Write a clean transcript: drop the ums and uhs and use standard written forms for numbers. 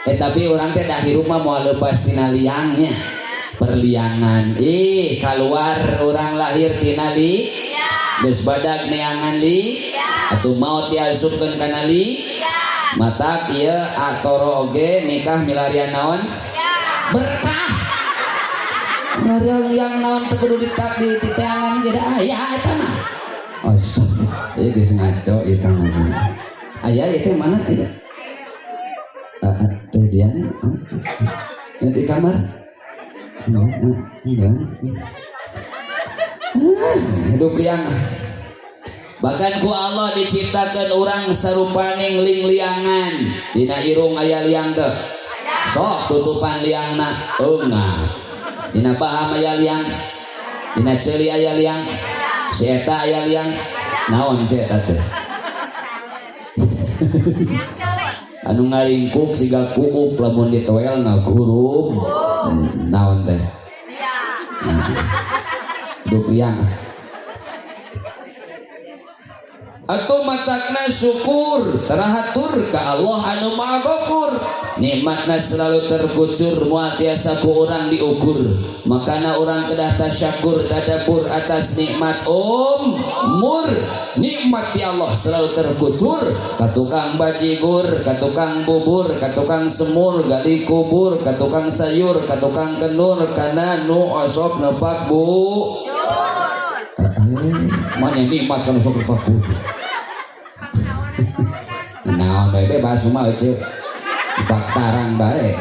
Tapi urang teh dah hirup mah moal lepas tina liangnya, perliangan. Ih, keluar orang lahir tina li, geus badag neangan li, atuh maot diasupkeun kana li. Matak ieu atoro oge nikah milarian naon? Berkah. Milarian liang naon teu kudu ditak di titeangan ge da aya eta mah. Astagfirullah. Ieu geus ngaco ieu teh. Aya ieu teh mana ieu? Teh Dian di kamar. Hidup liang. Bahkan ku Allah diciptakan orang sarupaning ling-liangan. Dina irung aya liang teu? Sok tutupan liangna eungap. Dina paham aya liang, dina ceuli aya liang, si eta aya liang. Naon si eta teh? Anu ngaringkuk siga kuuk lamun ditoel ngagurub. Naon teh? Hidup liang. Atau matakna syukur terahatur ke Allah anu Maha Ghafur. Nikmatna selalu terkucur, moal tiasa ku urang diukur. Makana urang kedah tasyakur tadabbur atas nikmat umur. Nikmat di Allah selalu terkucur. Ka tukang bajigur, ka tukang bubur, ka tukang semur gali kubur, ka tukang sayur, ka tukang kenur, kana nu osok nepak bu. Mana nikmat kalau sok nepak bu. Naon bae bebas mah ece. Nepak tarang bae.